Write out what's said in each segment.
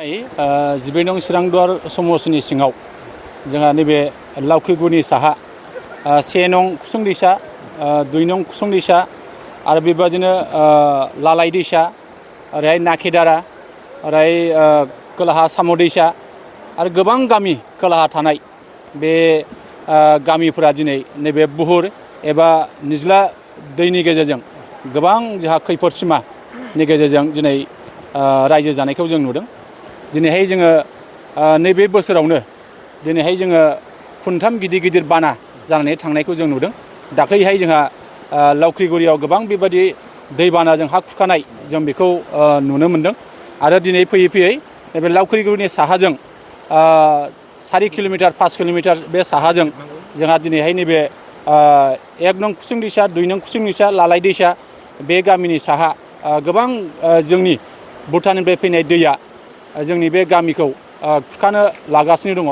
12 नं चिरांदुवार समस्टिनि सिङाव जोंहा नैबे लावख्रिगुरनि साहा 1 नं कुसुं दैसा 2 नं कुसुं दैसा आरो बेबादिनो लालाय दैसा ओरैहाय नाखेदारा ओरैहाय खोलाहा साम' दैसा आरो गोबां गामि खोलाहा थानाय बे गामिफोरा दिनै नैबे बुहुर एबा निज्ला दैनि गेजेरजों गोबां जोंहा खैफोद सिमानि गेजेरजों दिनै रायजो जानायखौ जों नुदों। दिनैहाय जोङो नैबे बोसोरावनो दिनैहाय जोङो खुनथाम गिदिर बाना जानानै थांनायखौ जों नुदों। दाख्लैहाय जोंहा लावख्रिगुरियाव गोबां बेबायदि दैबानाजों हा खुरखानाय जों बेखौ नुनो मोनदों आरो दिनै फैयै नैबे लावख्रिगुरिनि साहाजों 4 किल'मिटार 5 किल'मिटार बे साहाजों जोंहा दिनैहाय नैबे 1 नं कुसुं दैसा 2 नं कुसुं दैसा लालाय दैसा बे गामिनि साहा गोबां जोंनि भुटाननिफ्राय फैनाय दैया जोंनि बे गामिखौ खुरखानो लागासिनो दङ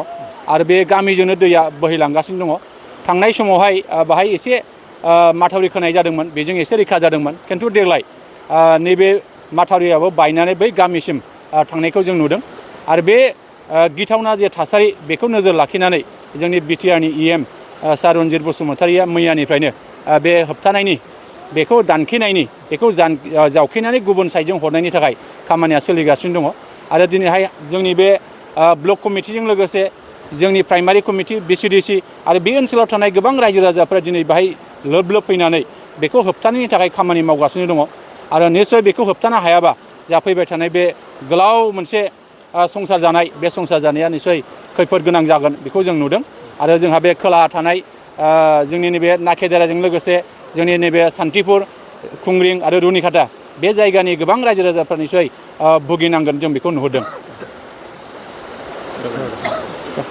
आरो बे गामिजोंनो दैया बोहैलांगासिनो दङ। थांनाय समावहाय बाहाय एसे माथावरि खोनाय जादोंमोन, बेजों एसे रैखा जादोंमोन, खिन्थु देग्लाय नैबे माथावरियाबो बायनानै बै गामिसिम थांनायखौ जों नुदों आरो बे गिथावना जे थासारि बेखौ नोजोर लाखिनानै जोंनि बिटिआरनि EM सार रन्जित बसुमतारिया मैयानिफ्रायनो बे होबथानायनि बेखौ दानखेनायनि बेखौ जावखेनानै गुबुन साइडजों हरनायनि थाखाय खामानिया सोलिगासिनो दङ आरो दिनैहाय जोंनि बे ब्लक कमिटिजों लोगोसे जोंनि प्राइमारि कमिटि BCDC आरो बे ओनसोलाव थानाय गोबां रायजो राजाफ्रा दिनै बाहाय लोब फैनानै बेखौ होबथानायनि थाखाय खामानि मावगासिनो दङ आरो निस्सय बेखौ होबथानो हायाबा जाफैबाय थानाय बे गोलाव मोनसे संसार जानाय बे संसार जानाया निस्सय खैफोद गोनां जागोन बेखौ जों नुदों आरो जोंहा बे खोलाहा थानाय जोंनि नैबे नाखेदाराजों लोगोसे जोंनि नैबे सान्तिपुर खुंग्रिं आरो रुनिखाटा बे जायगानि गोबां रायजो राजाफ्रा निस्सय भुगिनांगोन जों बेखौ नुहुरदों।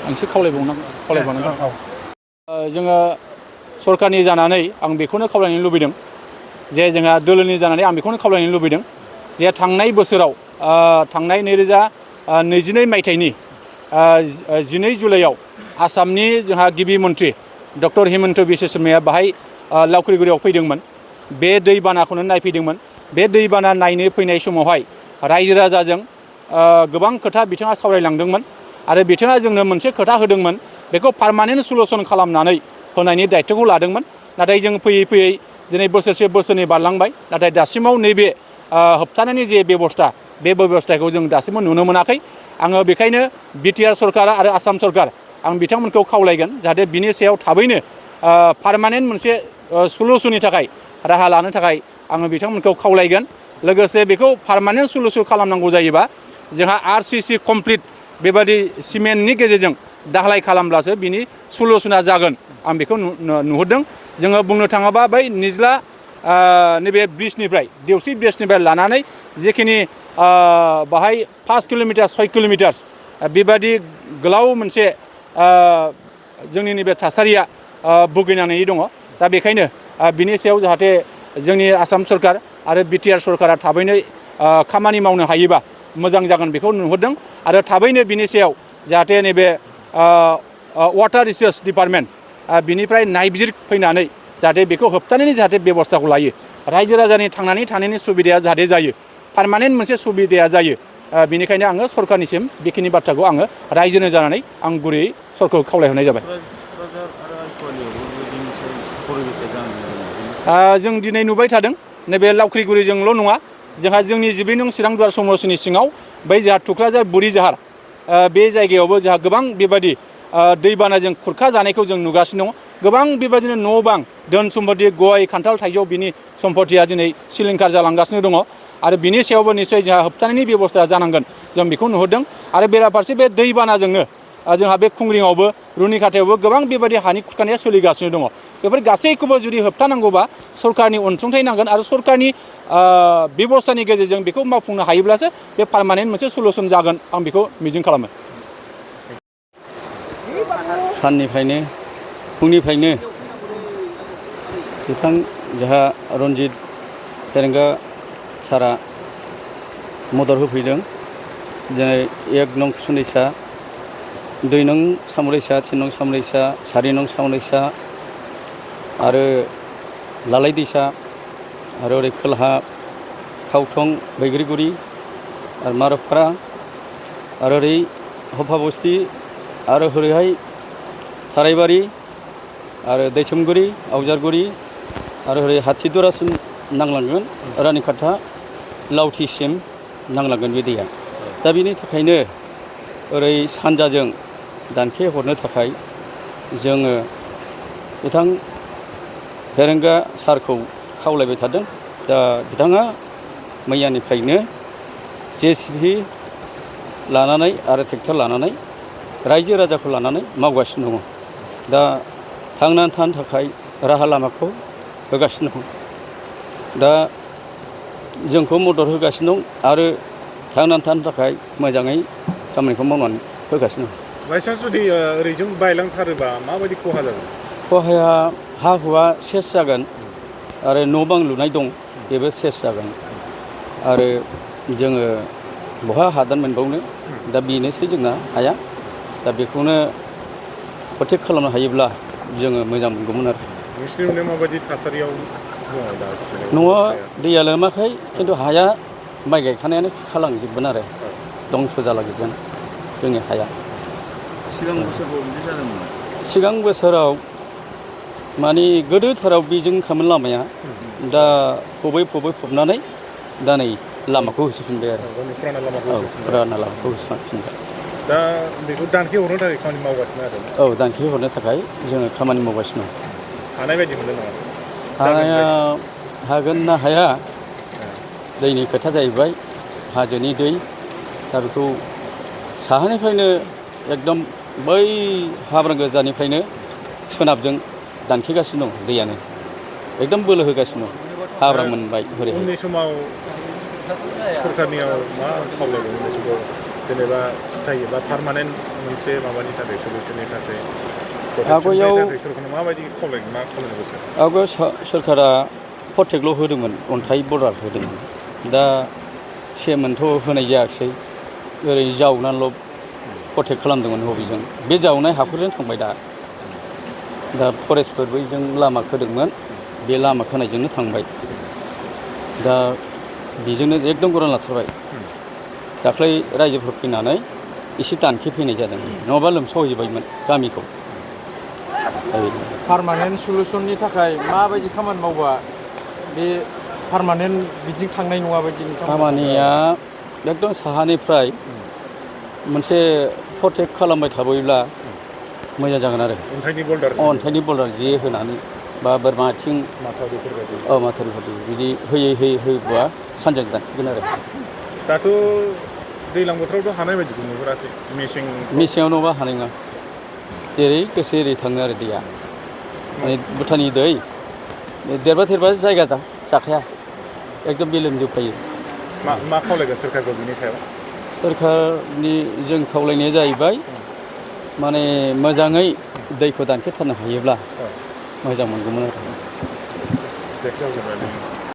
आंसो खावलायबावनांगौ जोङो सरकारनि जानानै आं बेखौनो खावलायनो लुबैदों जे जोंहा दोलोनि जानानै आं बेखौनो खावलायनो लुबैदों जे थांनाय बोसोराव थांनाय 2022 मायथाइनि 12 जुलाइआव आसामनि जोंहा गिबि मन्थ्रि डक्टर हिमन्त बिश्व शर्माया बाहाय लावख्रिगुरियाव फैदोंमोन, बे दैबानाखौनो नायफैदोंमोन। बे दैबाना नायनो फैनाय समावहाय रायजो राजाजों गोबां खोथा बिथाङा सावरायलांदोंमोन आरो बिथाङा जोंनो मोनसे खोथा होदोंमोन, बेखौ पार्मानेन्ट सलुसन खालामनानै होनायनि दायित्वखौ लादोंमोन। नाथाय जों फैयै दिनै बोसोरसे बोसोरनै बारलांबाय, नाथाय दासिमाव नैबे होबथानायनि जे बेबस्था बे बेबस्थाखौ जों दासिमबो नुनो मोनाखै। आङो बेखायनो बिटिआर सरकार आरो आसाम सरकार आं बिथांमोनखौ खावलायगोन जाहाथे बिनि सायाव थाबैनो पार्मानेन्ट मोनसे सलुसननि थाखाय राहा लानो थाखाय आङो बिथांमोनखौ खावलायगोन। लोगोसे बेखौ पार्मानेन्ट सलुसन खालामनांगौ जायोबा जोंहा RCC कमप्लिट बेबादि सिमेन्टनि गेजेरजों दाहालाय खालामब्लासो बिनि सलुसना जागोन आं बेखौ नुहुरदों। जोङो बुंनो थाङोबा बै निज्ला नैबे ब्रिजनिफ्राय देवसि ब्रिजनिफ्राय लानानै जेखिनि बाहाय 5 किल'मिटार 6 किल'मिटार बेबादि गोलाव मोनसे जोंनि नैबे थासारिया भुगिनानै दङ। दा बेखायनो बिनि सायाव जाहाथे जोंनि आसाम सरकार आरो बिटिआर सरकारा थाबैनो खामानि मावनो हायोबा मोजां जागोन बेखौ नुहुरदों आरो थाबैनो बिनि सायाव जाहाथे नैबे वाटार रिसोर्स डिपार्टमेन्ट बिनिफ्राय नायबिजिर फैनानै जाहाथे बेखौ होबथानायनि जाहाथे बेबस्थाखौ लायो, रायजो राजानि थांनानै थानायनि सुबिदाया जाहाथे जायो, पार्मानेन्ट मोनसे सुबिदाया जायो। बेनिखायनो आङो सरकारनिसिम बेखिनि बाथ्राखौ आङो रायजोनो जानानै आं गुरैयै सरकारखौ खावलायहरनाय जाबाय। जों दिनै नुबाय थादों नैबे लावख्रिगुरिजोंल' नङा, जोंहा जोंनि 12 नं चिरांदुवार समस्टिनि सिङाव बै जोंहा थुक्राझार बुरिजाहार बे जायगायावबो जोंहा गोबां बेबायदि दैबानाजों खुरखा जानायखौ जों नुगासिनो दङ। गोबां बेबायदिनो न' बां धोन सम्पति गय खान्थाल थाइजौ बिनि सम्पतिया दिनै सिलिंखार जालांगासिनो दङ आरो बिनि सायावबो निस्सय जोंहा होबथानायनि बेबस्था जानांगोन जों बेखौ नुहुरदों। आरो बेराफारसे बे दैबानाजोंनो जोंहा बे खुंग्रिङावबो रुनिखाटायावबो गोबां बेबायदि हानि खुरखानाया सोलिगासिनो दङ। बेफोर गासैखौबो जुदि होबथानांगौबा सरकारनि अनसुंथाइ नांगोन आरो सरकारनि बेबस्थानि गेजेरजों बेखौ मावफुंनो हायोब्लासो बे पार्मानेन्ट मोनसे सलुसन जागोन आं बेखौ मिजिं खालामो। साननिफ्रायनो फुंनिफ्रायनो बिथां जोंहा रन्जित फेरेंगा सारा मदद होफैदों। जेरै 1 नं कुसुं दैसा 2 नं साम' दैसा 3 नं साम' दैसा 4 नं साम' दैसा आरो लालाय दैसा आरो ओरै खोलाहा खावथं बैग्रिगुरि आरो मार'फारा आरो ओरै हफा बस्ति आरो ओरैहाय थारायबारि आरो दैसुमगुरि आवजारगुरि आरो ओरै हाथिदुरासिम नांलांगोन रानिखाथा लावथिसिम नांलांगोन बे दैया दा बेनि थाखायनो ओरै सानजाजों दानखे हरनो थाखाय जोङो बिथां फेरेंगा सारखौ खावलायबाय थादों दा बिथाङा मैयानिफ्रायनो JCB लानानै आरो ट्रेक्टर लानानै रायजो राजाखौ लानानै मावगासिनो दङ दा थांनानै थानो थाखाय राहा लामाखौ होगासिनो दं दा जोंखौ मदद होगासिनो दं आरो थांनानै थानो थाखाय मोजाङै खामानिखौ मावनानै होगासिनो दं बायसान्स जुदि ओरैजों बायलांथारोबा माबायदि खहा जागोन खहाया हा हुआ सेस जागोन आरो न' बां लुनाय दं बेबो सेस जागोन आरो जोङो बहा हादान मोनबावनो दा बेनोसै जोंना हाया दा बेखौनो प्रटेक्ट खालामनो हायोब्ला जोङो मोजां मोनगौमोन आरो नोंसिनि नुनायाव माबायदि थासारियाव दङ दा न'आ दैया लोमाखै खिन्थु हाया माइ गायखानायानो खालांजोबगोन आरो दंस' जालांजोबगोन जोंनि हाया सिगां बोसोरफ्राव बिदि जादोंमोन सिगां बोसोराव माने गोदोथाराव बेजों खामोन लामाया दा फबै फबनानै दा नै लामाखौ होसोफिनबाय आरो फुराना लामाखौ फुराना लामाखौ होसोफिनबाय दा बेखौ दानखे हरनो थाखाय खामानि मावगासिनो आरो औ दानखे हरनो थाखाय जोङो खामानि मावगासिनो दं हानाय बायदि मोनदों नामा हानाया हागोन ना हाया दैनि खोथा जाहैबाय हाजोनि दै दा बेखौ साहानिफ्रायनो एकदम बै हाब्रां गोजानिफ्रायनो सोनाबजों दानखेगासिनो दं दैयानो एकदम बोलो होगासिनो दं हाब्रां मोनबाय उननि समाव सरखारनियाव मा खावलायदों उननि समाव जेनेबा स्थायि बा पारमानेन्ट मोनसे माबानि थाखाय सलुसननि थाखाय आवगायाव सरखारनो माबायदि खावलायनो मा खालामनो गोसो आवगायाव सरकारा प्रटेक्टल' होदोंमोन अन्थाइ बर्डार होदोंमोन दा सेमोनथ' होनाय जायाखिसै ओरै जावनानैल' प्रटेक्ट खालामदोंमोन हबिजों बे जावनाय हाफोरजों थांबाय दा फरेस्टफोर बैजों लामा खोदोंमोन बे लामा खोनायजोंनो थांबाय दा बेजोंनो एकदम गरान लाथारबाय दाख्लै रायजोफोर फैनानै एसे दानखे फैनाय जादों नङाबा लोमसावहैजोबबायमोन गामिखौ पारमानेन्ट सलुसननि थाखाय माबायदि खामानि मावबा बे पारमानेन्ट बिदि थांनाय नङा बायदि खामानिया एकदम साहानिफ्राय मोनसे प्रटेक्ट खालामबाय थाबोयोब्ला मोजां जागोन आरो अन्थाइनि बल्डार जे होनानै बा बोरमा आथिं माथावरिफोरबायदि बिदि होयोबा सानजाजों दानखेगोन आरो दाथ' दैज्लां बोथोरावथ' हानाय बायदिखौ नुहुराखै मेसेङाव नङाबा हानाय नङा जेरै गोसो एरै थाङो आरो दैया माने भुटाननि दै देरबा जायगा जाखाया एकदम बेलोमजोबखायो मा खावलायगोन सोरखारखौ बिनि सायाव सोरखारनि जों खावलायनाया जाहैबाय माने मोजाङै दैखौ दानखेथारनो हायोब्ला मोजां मोनगौमोन आरो